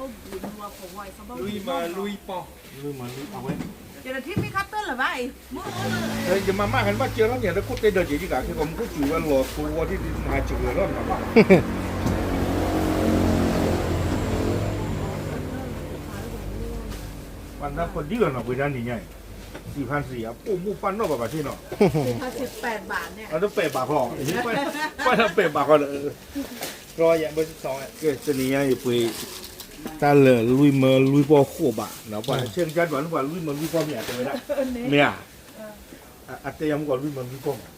လွံၢ်မၢလွံၢ်ပီၢ်, လွံၢ်မၢလွံၢ်ပီၢ်ဝဲ, ယမၤမၣ်ခါန့ၣ် ဘၣ်စၢၤထီၣ်န့ၣ် လၢခိၣ်တဲဒၢးက့ၤယကၤ ခဲကိးမူခိၣ်စူၤဝဲလီၤသဝီထံၣ်ဒ်မၤစၢၤဝဲလီၤနီၤ, ပှၤနၢ်ပဒံလီၤနီၤ ပှ့ၤဒၣ်နံၤညါအံၤ, စံးဖါစံး အပိာ်မိၣ်ပာ်နီၣ်ဘၣ်ဘၣ်သ့ၣ်နီၤ, အတပဲာ်ဘၣ်ဃီ, ပာ်နီၣ်ပဲာ်ဘၣ်ဃီဒီး, တနံၤညါအံၤပှ့ၤ တၢ်လၢာ်လွံၢ်မၢလွံၢ်ပီၢ်ဃိးဘး, ပှၤဆဲးကစၢ်ဒွးလၢပှၤလွံၢ်မၢလွံၢ်ပီၢ်မ့ၢ်ဧါ တဲဝဲဒၣ်, မ့ၢ်ဧါ, အတဲယၤမူကီၢ်လွံၢ်မၢလွံၢ်ပီၢ်မး,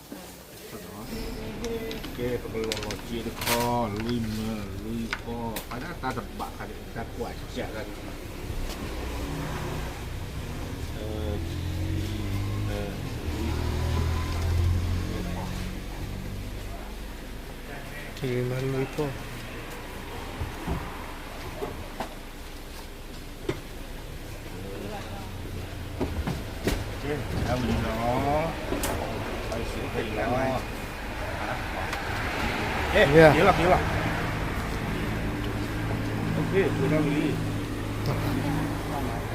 ကဲ ပကလီၤလီၤစ့တခီ လွံၢ်မၢလွံၢ်ပီၢ် ပှၤဒၣ်တၢ်တဘးခါဒီး တၢ်ကွၢ်စၢ်တၢ်ဒ် လွံၢ်မၢလွံၢ်ပီၢ် ပှ့ၤဒၣ်ဝံၤလ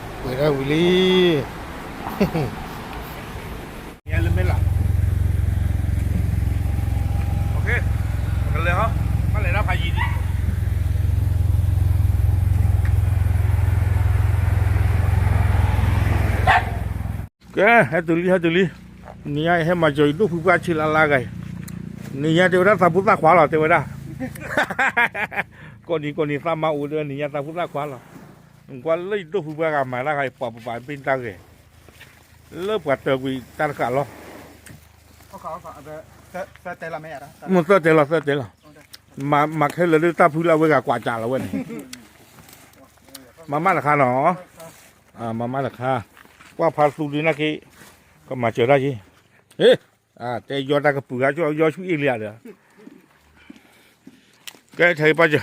ံ, လၢမဲာ်လး, ကလဲၤဟီ, ဘၣ်လဲၤဒၣ်ဖးယံၤဒံး, ကဲ ဟဲတုၤလံ ဟဲတုၤလံ, နံၤညါအံၤဟဲမၤစၢၤအံၤ ဒိၣ်ဖုပှၢ်ဆံးလါလါဂၤအံၤ, နံၤညါတဲဝဲဒၣ်သးဖိသၣ်ခွါလီၤ တဲဝဲဒၣ်, ကိးနံၤကိးနံၤသးမါအိၣ်တဲဝဲ နံၤညါသးဖိသၣ်ခွါလီၤ, ကွၢ်လၢယဒိၣ်ဖုပှၢ်ဂၤမၤတၢ်ဂၤအံၤ ပှၤပပာ်ဘ့ၣ်တၢ်ဂဲၤ လၢပှၤတၢၤကွံာ်တၢ်တဃာ်လီၤ, မ့ၢ်သၢတဲလီၤ သၢတဲလီၤ, မၤခဲလၢာ်လၢတၢ်ဖုလၢအဝဲဂၤကွၢ်စးလီၤဝဲန့ၣ်, မၤမၣ်တခါနီၤ, မၤမၣ်တခါ, ကွၢ်ဖးသူဒုးနာ်က့, ကမၤစၢၤတၢ်က့ၤ, ဟ့ၣ်, တဲယီတၢ်ကပုာ်ဂၤ ယီဆူအ့လံဧါဒီး ကဲ ထဲပၢ်စၢၤ,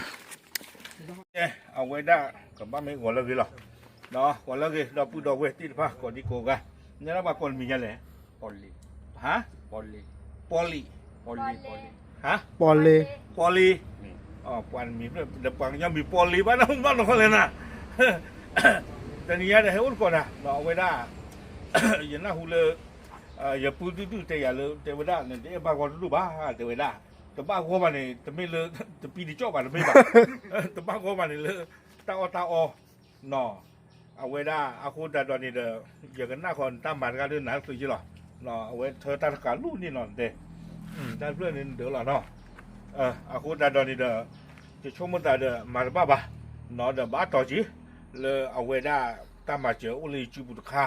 အဝဲဒၣ် ကဘၣ်မ့ၢ်ဂီၤလၢဂ့ၤလီၤ, ဂီၤလၢဂ့ၤ ဒီပုၢ်ဒီဝဲၢ်သ့ၣ်တဖၣ် ကိးဒံကိးဂၤ, နဲဒၣ်ပှၤကိးနမံၤညါလဲၣ်, ဟါ, ပီလံ, ဟါ, ပီလံ, ပီလံ, ပှၤနမံၤဖျၢၣ် ဒီးပှၤကညီမံၤပီလံဘၣ် နဘၣ်နီၢ်ခီလဲၣ်နၤ, တနံၤညါဒီးဟဲအိၣ်တကိးနၤ ဒီးအဝဲဒၣ် ယနၢ်ဟူလၢ ယပုၢ်ဒုၣ်ဒုၣ်တဲယၤလၢ တဲဝဲဒၣ် နတအဲၣ်ဘၣ်ဂီၢ်တဒူၣ်ဘၣ် တဲဝဲဒၣ်, တဘၣ်ဂီၢ်ဘၣ်န့ၣ် တမ့ၢ်လၢ တပံတကၠီၣ်ဘၣ်တမ့ၢ်ဘၣ်, တဘၣ်ဂီၢ်ဘၣ်န့ၣ်လၢ တၢ်အီၣ်တၢ်အီနီၤ, အဝဲဒၣ်အဃိသတးဒီးန့ၣ်ဒီး ယကနၣ်ဃီနတၢ်မၤတဂၤဒီးနၤတချုးက့လီၤ, အဝဲထၢတၢ်တကးလူၢ်န့ၣ်နီၤတဲ, တၢ်တဖျၢၣ်န့ၣ်ဒၢးလီၤနီၤ, အဃိသတးဒီးန့ၣ်ဒီး ယဆိကမိၣ်သးဒီးမၤတဘၣ်ဘၣ်, ဒီးဘၣ်တီၤက့ၤ လၢအဝဲဒၣ်တၢ်မၤစၢၤအိၣ်လၢယစုပူၤတခါ,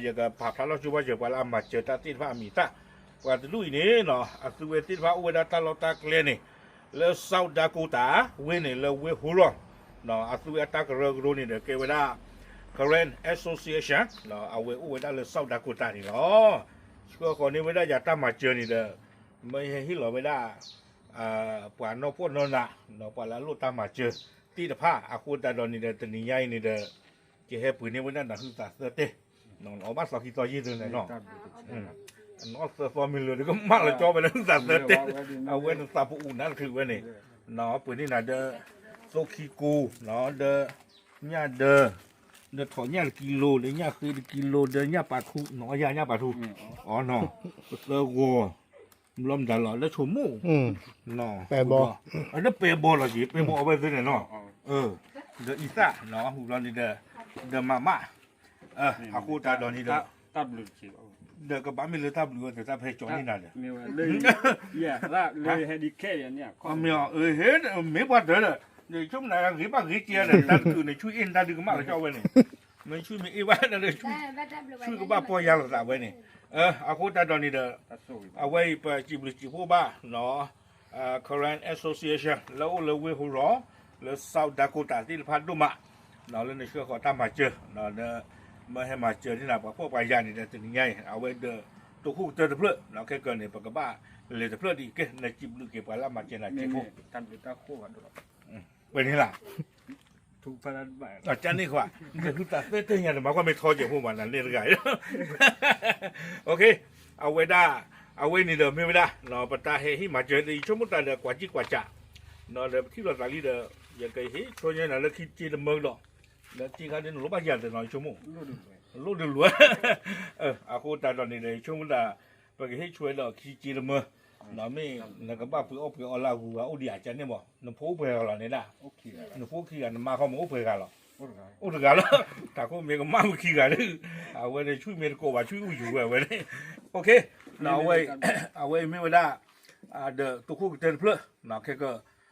ယကပာ်ဖျါလီၤကၠိဘၣ်စၢၤပှၤလၢအမၤစၢၤတၢ်သ့ၣ်တဖၣ်အမံၤသၣ်, ပှၤတဒူၣ်အံၤန့ၣ်နီၤ အသုဝဲသ့ၣ်တဖၣ်အိၣ်ဝဲဒၣ်တၢ်လီၢ်တၢ်ကျဲန့ၣ် လၢ South Dakota ဝ့ၢ်န့ၣ် လၢဝ့ၢ်ဟူရီၣ်, အသုဝဲအတၢ်ကရၢကရိန့ၣ်ဒီးကဲဝဲဒၣ် Karen Association, အဝဲအိၣ်ဝဲဒၣ်လၢ South Dakota န့ၣ်လီၤ. ဆှၢဃီၤန့ၢ်ဝဲဒၣ်ယၤတၢ်မၤစၢၤန့ၣ်ဒီး မ့ၢ်ဟဲဟ့ၣ်လီၤဝဲဒၣ် ပှၤနီၢ်ဖှီၣ်နီၢ်နး ပှၤလၢအလိၣ်တၢ်မၤစၢၤသ့ၣ်တဖၣ် အဃိသတးဒီးန့ၣ်ဒီး တနံၤညါအံၤန့ၣ်ဒီး ကဟဲပှ့ၤန့ၢ်ဝဲဒၣ်နၤဟုသးသၢတဲာ်, အီၣ်ဘၣ်သီခံသီယ့ၢ်သန့ၣ်နီၤ, အီၣ်သၢသီမ့ၢ်လၢာ်ဒီးကမၣ်လီၤကၠီဝဲလၢဟုသးသၢတဲာ်, အဝဲန့ၣ်သးပအူၣ်နၤတချုးဝဲန့ၣ်, ပှ့ၤန့ၢ်နၤဒီး သိခံကိၢ်, ဒီး ညၣ်ဒၢ, ဒီးထိးညၣ်တကံလိၤ, ဒီးညၣ်ဃ့တကံလိၤ, ဒီးညၣ်ပာ်ထူ, အီယၤညၣ်ပာ်ထူ, အီနီၤ, ပသၢဂီၤ, ဘျီမတၤလီၤ လၢဆိမိၣ်, ပဲဘီ, ဒီးပဲဘီလီၤက့ၤ ပဲဘီအဝဲသ့ၣ်န့ၣ်နီၤ, ဒီးအံသၣ်, ဟူဘျီန့ၣ်ဒီး, ဒီးမၤမၣ်, အဃိသတးဒီးန့ၣ်ဒီး, ဒီးကဘၣ်မ့ၢ်လၢတၢ်ဘျုးဝဲသ့ၣ်တၢ်ဖဲကၠီန့ၣ်နၤဒီး, မ့ၢ်ပှၤတၢၢ်ဒီး, ဆိကမိၣ်နၤဂ့ၤဘၣ်ဂ့ၤက့ၤဒီး တၢ်တကုာ်န့ၣ် ဆူအ့ၣ်နတၢ်ဒုးကမၣ်လီၤကၠီဝဲန့ၣ်, မ့ၢ်ဆူမ့ၢ်အ့ၣ်ဘၣ်ဒီး ဆူကဘၣ်ပီၢ်ယါလိာ်သးဝဲန့ၣ်, အဃိသတးဒီးန့ၣ်ဒီး, အဝဲအံၤပစံးဘျုးစံးဖှိၣ်ဘၣ် Karen Association လၢအိၣ်လၢဝ့ၢ်ဟူရီၣ်, လၢ South Dakota သ့ၣ်တဖၣ်ဒိၣ်မး, လၢနဆှၢဃီၤတၢ်မၤစၢၤ, ဒီးမ့ၢ်ဟဲမၤစၢၤန့ၢ်နၤပှၤဖှီၣ်ပှၤယာ်န့ၣ်ဒီး တနံၤညါအံၤ အဝဲဒီး တိခိၣ်ကတၢၢ်တဖျၢၣ်, ခဲကၢန့ၣ် ပကဘၣ်လဲၤတဖျၢၣ်ဒ်အံၤ ကဲနစံးဘျုးက့ၤပှၤလၢအမၤစၢၤနၤစ့ၢ်ကီး, ပှဲၤန့ၣ်လီၤ ကန့ၣ်ခွါ, နဟုသးသၢတဲာ်ညါန့ၣ် မၤကွၢ်မ့ၢ်ထီကဲးဖိမး နန့ၢ်တဂၤ, အဝဲဒၣ်, အဝဲန့ၣ်ဒီးမ့ၢ်ဝဲဒၣ် ပတၢ်ဟဲဟ့ၣ်မၤစၢၤ ယဆိကမိၣ်သးဒီးကွၢ်ကံၣ်ကွၢ်စး, ဒီးပထံၣ်လိာ်သးလံဒီး ယကဟ့ၣ်ဆိညါနၤလၢခံစ့တမၢကဒီး, လၢစ့ခါဒ်နလိၣ်ဘၣ်ယၤတနီၤ ယဆိကမိၣ်, လိၣ်ဒလိၣ်, အဃိသတးဒီးန့ၣ်ဒီး ယဆိကမိၣ်ဒၣ် ပကဟ့ၣ်ဆိဝဲဒီးခံစ့တမၢ, မ့ၢ်နကဘၣ်ပှ့ၤအီၣ်ပှ့ၤအီလၢအဂုၤအဂၤအိၣ်ဒံးဧါ ကန့ၣ်မး, နဖိအိၣ်ပှဲၤဂၤလီၤန့ၣ်ဒၣ်, နဖိခံဂၤ နမါခီမ့ၢ်အိၣ်ပှဲၤဂၤလီၤ, အိၣ်တဂၤလီၤ, တၢ်ခိၣ်မ့ၢ်ကမၣ်မုၢ်ခံဂၤဒီး, အဝဲန့ၣ်ဆူၣ်မ့ၢ်တကိးဘၣ်ဆူၣ်အူယူၤဝဲအဝဲန့ၣ်, အဝဲအံၤမ့ၢ်ဝဲဒၣ် ဒီးသုးခိၣ်ကတၢၢ်တဖျၢၣ်, ခဲက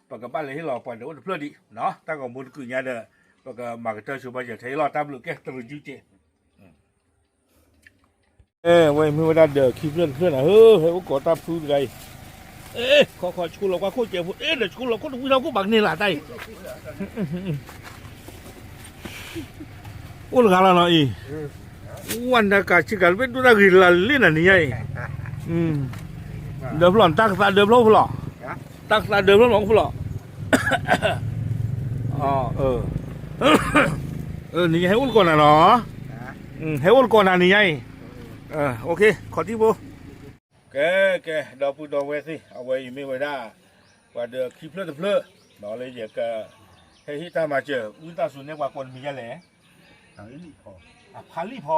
ပကဘၣ်လဲၤဟ့ၣ်လီၤပှၤဒီးအိၣ်တဖျၢၣ်ဒံး, တၢ်ဂီၤမူတကုးညါဒီး ပကမၤကတၢၢ်ဆိဘၣ်ယဲထဲအံၤလီၤ တၢ်ဘျုးကဲတရံးကၠူက့ၣ်, အဝဲအံၤမ့ၢ်ဝဲဒၣ်ဒီးခံဖျၢၣ်တဖျၢၣ်နၤဧၢ, ဟဲအိၣ်ကိးတၢ်ဖုတဂၤအံၤ, ခီခီဆှိလီၤကွၢ်ခိၣ်ကဲးဖိ အဲၣ်ဒီးဆှိလီၤခိၣ်တဝံၤထီၣ်ခိၣ်ဘၣ်ကန့ၢ်လၢတၢ်အံၤ အိၣ်တဂၤလီၤနီၤအံၤ, ဝဲနကးဆ့ကၤလၢဘ့ၣ်ဒိၣ်တၢ်ဂ့ၤလၢလ့ၣ်နၤနံၤညါအံၤ, ဒၢဖျီၣ် တၢ်ကသးဒၢဖျီၣ်အိၣ်ဖျီၣ်, တၢ်ကသးဒၢဖျီၣ်မးအိၣ်ဖျီၣ်, နံၤညါဟဲအိၣ်တကိးနၤနီၤ, ဟဲအိၣ်တကိးနၤနံၤညါအံၤ, ခီၣ်ထံးဖိ ကဲ ကဲ ဒီပုၢ်ဒီဝဲၢ်သ့ၣ် အဝဲအံၤမ့ၢ်ဝဲဒၣ် ပှၤဒီးခံဖျၢၣ်တဖျၢၣ် ဒီးလၢယက ဟဲဟ့ၣ်တၢ်မၤစၢၤ ဝံသးစူၤန့ၢ်ပှၤကိးနမံၤယဲလဲၣ်, ဖးလံၣ်ဖီ,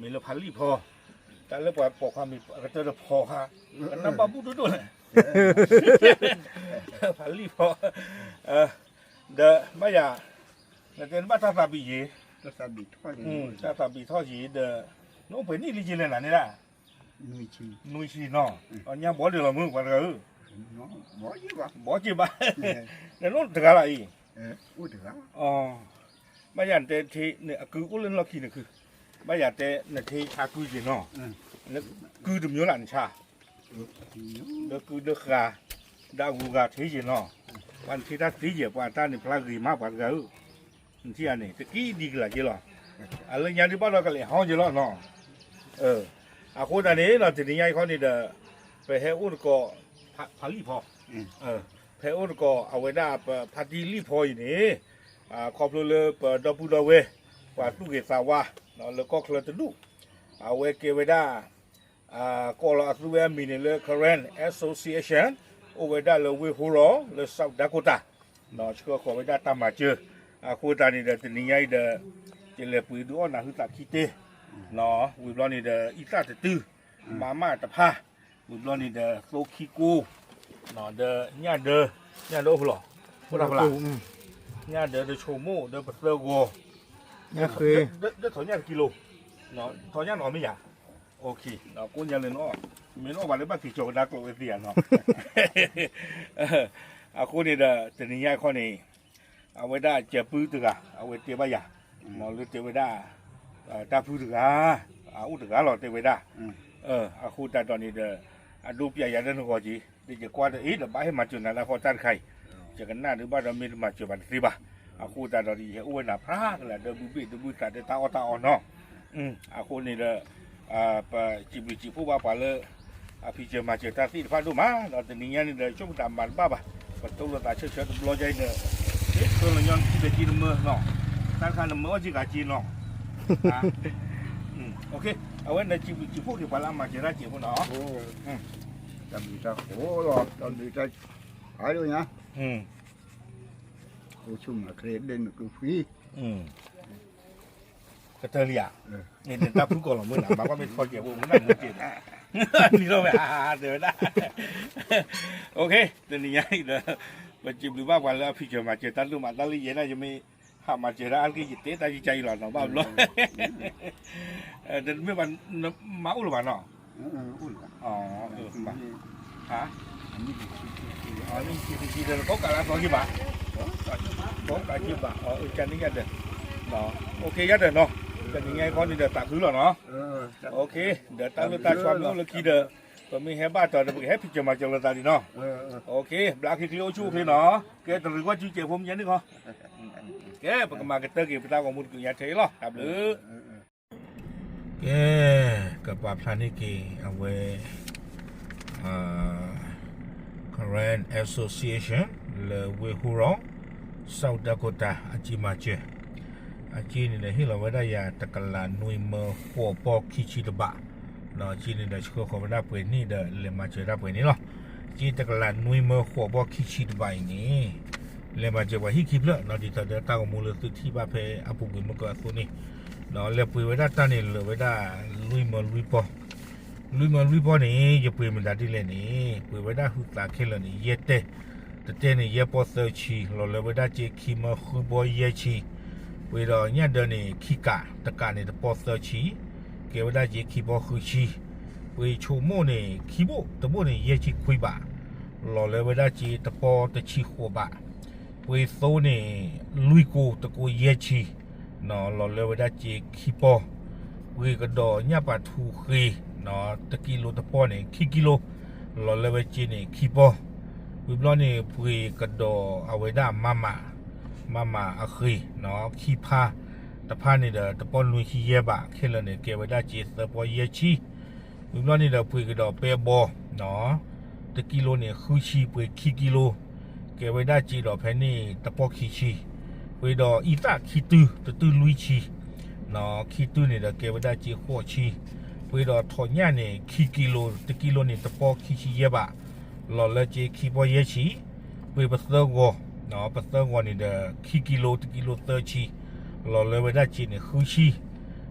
မ့ၢ်လၢဖးလံၣ်ဖီ, တၢ်လၢပှၤပိာ်ခွါမံၤအကတၢၢ်တဖီခါ, ကနၣ်ဘၣ်ဘူၣ်ဒိၣ်ဒိၣ်လဲၣ်, ဖးလံၣ်ဖီ, ဒီးဘၣ်ယၤ နတဲနဘၣ်တၢ်သးဘံၣ်ယံၤ, တၢ်သးဘံၣ်ထီၣ်ယံၤဒီး နအိၣ်ပှဲၤနံၣ်လံယံၤလဲၣ်နၤန့ၣ်ဒၣ်, နွံဆံနီၤ, ညါဘီဒံးလီၤမုၢ်ပှၤတဂၤဧၢ, ဘီက့ၤဘၣ်, နအိၣ်တဂၤလီၤအံၤ, ဘၣ်ယၤနတဲထံန့ၣ် အကုၢ်အိၣ်လၢနလီၢ်ခံနကုၢ်, ဘၣ်ယၤတဲနထံဆါကုၢ်ယံၤနီၤ, နကုၢ်တမျိုးလၢနဆါ ဒီးကုၢ်ဒီးဃာ် ဒီးအဂုၤအဂၤထံယံၤနီၤ, ပှၤနထံတၢ်သ့ယဲၢ် ပှၤတၢ်န့ၣ်ဖျါဂ့ၤမးပှၤတဂၤဧၢ, နထံၣ်ဧါန့ၣ် တကံဒံကလးက့လီၤ, အလၢညါဒုးဘၣ်ဒီးကလဲၤဟီယဲၢ်လီၤနီၤ, အဃိသတးန့ၣ်နီၤ တနံၤညါအံၤခီန့ၣ်ဒီး ပဟဲအိၣ်တကိး ဖးလံၣ်ဖီ, ဖဲအိၣ်တကိးအဝဲဒၣ်ပဖါတံၢ်လံၣ်ဖီအံၤန့ၣ်, ခီဖျိလၢပဒီပုၢ်ဒီဝဲၢ် ပှၤသူၣ်ဂ့ၤသးဝါ လၢကီၢ်ချၢတဒူၣ်, အဝဲကဲဝဲဒၣ် ကိးလီၤအသုဝဲအမံၤန့ၣ်လၢ Karen Association, အိၣ်ဝဲဒၣ်လၢဝ့ၢ်ဟူရီ လၢ South Dakota, ဆှၢဃီၤဝဲဒၣ်တၢ်မၤစၢၤ, အဃိသတးန့ၣ်ဒီး တနံၤညါအံၤဒီး ယလဲၤပှ့ၤဒုးအီၣ်နၤဟုသးခံတ့ၢ်, ဝံၤဘျီန့ၣ်ဒီး အံသၣ်တတုၤ, မၤမၣ်တဖၣ်, ဝံၤဘျီန့ၣ်ဒီး သိခံကိ, ဒီးညၣ်ဒၢ, ညၣ်ဒၢအိၣ်ဖဲလဲၣ်, အိၣ်တၢ်ဖဲလဲၣ်, ညၣ်ဒၢဒီးဆိမိၣ်ဒီးပသၢဂီၤ, ဒီးထီၣ်ညၣ်တကံလိ, ထီၣ်ညၣ်နီၤမ့ၢ်ယၤ, ကိးညါလၢနအီၣ်, မ့ၢ်နအီၣ်ဘၣ်လၢဘၣ်က့ၤကၠီၤကဒါကျိးဝဲသ့ဧါနီၤ, အဃိန့ၣ်ဒီး တနံၤညါခီန့ၣ် အဝဲဒၣ်ကၢၤပုၢ်တဂၤ အဝဲတဲဘၣ်ယၤ, လၢတဲဝဲဒၣ် တၢ်ဖုတဂၤ, အအိၣ်တဂၤလီၤတဲဝဲဒၣ်, အဃိသတးဒီးန့ၣ်ဒီး အဒိပျဲယၤလၢနဂီၢ်က့ၤ, ဒီးယကွၢ်ဒီး အ့ ဒီးဘၣ်ဟဲမၤစၢၤနၤလၢဃီတၢ်တခါအံၤ, ယကနၣ်ဒုးဘၣ်ဒီးမ့ၢ်တမၤစၢၤဘၣ်တသ့ဘၣ်, အဃိသတးဒီး ယဟဲအိၣ်ဝဲနၤဖျါကလး ဒီးဘုဘ့ၣ်ဒုးဘုသးဒီးတၢ်အီၣ်တၢ်အီနီၤ, အဃိန့ၣ်ဒီး ပစံးဘျုးစံးဖှိၣ်ဘၣ်ပှၤလၢ အဖံးစၢၤမၤစၢၤတၢ်သ့ၣ်တဖၣ်ဒိၣ်မး, ဒီးတနံၤညါန့ၣ်ဒီး ဆိကမိၣ်တၢ်မၤတဘၣ်ဘၣ်, ပတိလိာ်သးဆၢဆၢတဘျီညါအံၤဒီး ဟ့ၣ်ဆၢလီၤညီနုၢ်ခံဘျီက့ၤတမၢနီၤ, တၢ်တခါနမၢအီၣ်က့ၤဂၤက့ၤနီၤ, အဝဲန့ၣ်စံးဘျုးစံးဖှိၣ်က့ၤပှၤလၢအမၤစၢၤတၢ်စဲးဖိနီၤ, တၢ်ဘျုးတၢ်ဖှိၣ်လီၤ, တၢ်ဘျုးတၢ်ဖှိၣ်ညါ, အိၣ်ဆူၣ်မၤချ့ဒ့ၣ်နကုဖှံ ကတၢၢ်လံဧါ, န့ၣ်တၢ်ဖုကီၢ်လီၤမုၢ်နၤ မၤဘၣ်မ့ၢ်တခီကဲးဖိမုၢ်နၤမုၢ်ကဲး, နံၤထီၣ်ဝဲတဲဝဲဒၣ်, တနံၤညါအံၤဒီး ပစံးဘျုးဘၣ်ပှၤလၢအဖံးစၢၤမၤစၢၤတၢ်လိၣ်မး တၢ်လၢယဲဒၣ်ယမ့ၢ် ဟးမၤစၢၤဒၣ်အါတက့ၢ် ယတဲတၢ်ယကါအံၤလီၤနီၤ ဘၣ်ဘျီ, တမ့ၢ်ဘၣ် မၤအိၣ်လၢၤဘၣ်နီၤ, မ့ၢ်ခံဆံခံဒီး ကီးကးလၢအသီက့ၤဘၣ်, ကီးကးက့ၤဘၣ်, ကန့ၣ်ယၤဒီး, တနံၤညါအံၤခီန့ၣ်ဒီးသးခုလီၤနီၤ, ဒီးတၢ်လၢတၢ်ဆှါမ့ၢ်အိၣ်လၢခံဒီး, ပမ့ၢ်ဟဲဘၣ်တီၤဒီး ပကဟဲဖံးစၢၤမၤစၢၤလိာ်သးဒံးနီၤ, ဘျါခံချ့အိၣ်ဆူၣ်အိၣ်ချ့နီၤ, ကဲတရံးကွၢ်စုကဲးဖိမ့ၢ်ညါန့ၣ်ခီ, ကဲ ပကမၤကတၢၢ်က့ၤ ပတၢ်ဂီၤမူတကုးညါထဲအံၤလီၤ တၢ်ဘျုး ကဲ ကပာ်ဖျါန့ၢ်က့ၤ အဝဲ Karen Association လၢဝ့ၢ်ဟူရီ South Dakota အစ့မၤစၢၤ, အစ့န့ၣ်ဒီး ဟ့ၣ်လီၤဝဲဒၣ်ယၤ တကလးနွံမၢဃိးဘီခံဆံတဘး, ဒီးအစ့န့ၣ်ဒီး ဆှၢဃီၤဝဲဒၣ်ပှဲၤန့ၣ်ဒီး လဲၤမၤစၢၤဒၣ်ပှဲၤန့ၣ်လီၤ. အစ့တကလးနွံမၢဃိးဘီခံဆံတဘးအံၤန့ၣ် လဲၤမၤစၢၤပှၤဟံၣ်ခံဖျၢၣ်နီၤ ဒ်သိးဒီးတၢ်ဂီၤမူလၢသုထံၣ်ဘၣ်ဖဲအပူၤကွံာ်မုၢ်ကီၢ်အသိးန့ၣ်, ဒီးလဲၤပှ့ၤဝဲဒၣ်တၢ်န့ၣ်လၢာ်ဝဲဒၣ် လွံၢ်မၢလွံၢ်ပီၢ်, လွံၢ်မၢလွံၢ်ပီၢ်န့ၣ် ယပှ့ၤမတၤဒ်လဲၣ်န့ၣ် ပှ့ၤဝဲဒၣ်ဟုသးခဲလၢာ်န့ၣ် ယဲၢ်တဲ, တတဲန့ၣ် ယဲၢ်ပီၢ်သၢဆံ, လီၤလၢဝဲဒၣ်စ့ခံမၢဃုပီၢ်ယဲၢ်ဆံ, ပှ့ၤဒီးညၣ်ဒၢန့ၣ် ခံကး, တကးန့ၣ် တပီၢ်သၢဆံ, ကဲဝဲဒၣ်စ့ခံပီၢ်ဃုဆံ, ပှ့ၤဆိမိၣ်န့ၣ် ခံဘိၣ်, တဘိၣ်န့ၣ် ယဲၢ်ဆံခွံဘး, လီၤလၢဝဲဒၣ်စ့တပီၢ်တဆံဃိးဘး, ပှ့ၤသိန့ၣ် လွံၢ်ကိ, တကိယဲၢ်ဆံ, လီၤလၢဝဲဒၣ်စ့ခံပီၢ်, ပှ့ၤကဒီးညၣ်ပာ်ထူဃ့, တကံလိတပီၢ်န့ၣ် ခံကံလိ, လီၤလၢဝဲစ့န့ၣ်ခံပီၢ်, ဝံၤဘျီန့ၣ် ပှ့ၤကဒီးအဝဲဒၣ်မၤမး, မၤမးအဃ့, ခံဖါ, တဖါန့ၣ်ဒီး တပီၢ်နွံဆံယဲၢ်ဘး, ခဲလၢာ်န့ၣ် ကဲဝဲဒၣ်စ့သၢပီၢ်ယဲၢ်ဆံ, ဝံၤဘျီန့ၣ်ဒီး ပှ့ၤကဒီးပဲဘီ တကံလိန့ၣ် ဃုဆံ, ပှ့ၤခံကံလိ, ကဲဝဲဒၣ်စ့ဒီးဖဲန့ၣ် တပီၢ်ခံဆံ, ပှ့ၤဒီးအံသၣ်ခံတု, တတုလွံၢ်ဆံ, ခံတုန့ၣ်ဒီးကဲဝဲဒၣ်စ့ဃိးဆံ, ပှ့ၤဒီးထိးညၣ်န့ၣ် ခံကံလိ, တကံလိန့ၣ် တပီၢ်ခံဆံယဲၢ်ဘး, လီၤလၢစ့ခံပီၢ်ယဲၢ်ဆံ, ပှ့ၤပသၢဂီၤ, ပသၢဂီၤန့ၣ်ဒီး ခံကံလိ, တကံလိသၢဆံ, လီၤလၢဝဲဒၣ်စ့န့ၣ်ဃုဆံ,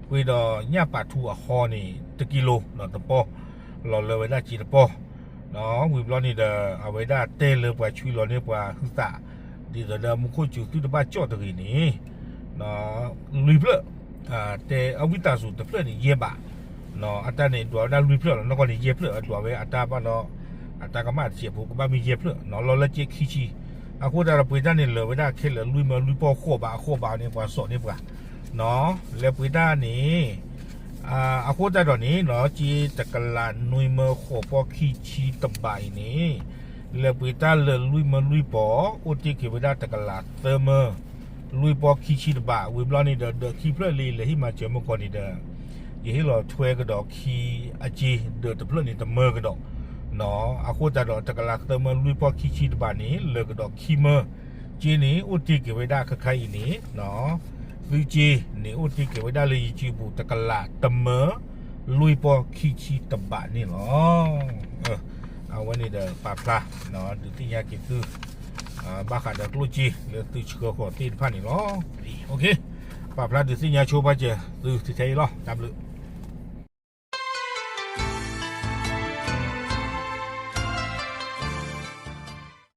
ပှ့ၤဒီးညၣ်ပာ်ထူအဟီန့ၣ် တကံလိ, တပီၢ်, လီၤလၢဝဲဒၣ်စ့တပီၢ် ဝံၤဘျီန့ၣ်ဒီး အဝဲဒၣ်တဲလၢပှၤဆွံလီၤန့ၢ်ပှၤဟုသး, ဒ်သိးဒီးမူခိၣ်စူၤသုတဘၣ်ကၠီၣ်တဂ့ၤန့ၣ်, လွံၢ်ဖျၢၣ်, တဲအဝံသးစူၤတဖျၢၣ်န့ၣ် ယဲၢ်ဘး, အတၢ်န့ၣ်ဒွးဝဲဒၣ်လွံၢ်ဖျၢၣ်လီၤ, နီၢ်ကီၢ်န့ၣ် ယဲၢ်ဖျၢၣ်, အဒွးဝဲအတၢ်ဘၣ်ဒီး, အတၢ်ကမၣ်တစဲးဖိကဘၣ်မ့ၢ်ယဲၢ်ဖျၢၣ်, လီၤလၢစ့ခံဆံ, အဃိသတးဒီးပှ့ၤတၢ်န့ၣ်လၢာ်ဝဲဒၣ်ခဲလၢာ် လွံၢ်မၢလွံၢ်ပီၢ်ဃိးဘး, အဃိဘးန့ၣ် ပှၤစိာ်န့ၢ်ပှၤ လဲၤပှ့ၤတၢ်န့ၣ်, အဃိသတးဒီးန့ၣ် စ့တကလးနွံမၢဃိးပီၢ်ခံဆံတဘးအံၤန့ၣ်, လဲၤပှ့ၤတၢ်လၢာ်လွံၢ်မၢလွံၢ်ပီၢ်, အိၣ်တ့ၢ်က့ၤဝဲဒၣ်တကလးသၢမၢလွံၢ်ပီၢ်ခံဆံတဘး, ဝံၤဘျီန့ၣ်ဒီး ဒၢးခံဖျၢၣ်လၢယလဲၤဟ့ၣ်မၤစၢၤမုၢ်ကီၢ်န့ၣ်ဒီး, ယဟ့ၣ်လီၤထွဲကဒီးခံအစ့, ဒၢးတဖျၢၣ်န့ၣ်တမၢကဒီး အဃိသတးဒီး တကလးသၢမၢလွံၢ်ပီၢ်ခံဆံတဘးန့ၣ် လၢာ်ကဒီးခံမၢ, စ့န့ၣ် အိၣ်တ့ၢ်က့ၤဝဲဒၣ်ခဲခါအံၤန့ၣ်, သုစ့န့ၣ် အိၣ်တ့ၢ်က့ၤဝဲဒၣ်လၢယစုပူၤ တကလးတမၢလွံၢ်ပီၢ်ခံဆံတဘးန့ၣ်လီၤ. အဝဲန့ၣ်ဒီးပာ်ဖျါ, ဒုးသ့ၣ်ညါက့ၤသု, ဘၣ်ဃးဒီးကျိၣ်စ့လၢသုဆှၢဃီၤသ့ၣ်တဖၣ်န့ၣ်လီၤ. ပာ်ဖျါဒုးသ့ၣ်ညါဆိပာ်စၢၤသုထဲအံၤလီၤ. တၢ်ဘျုး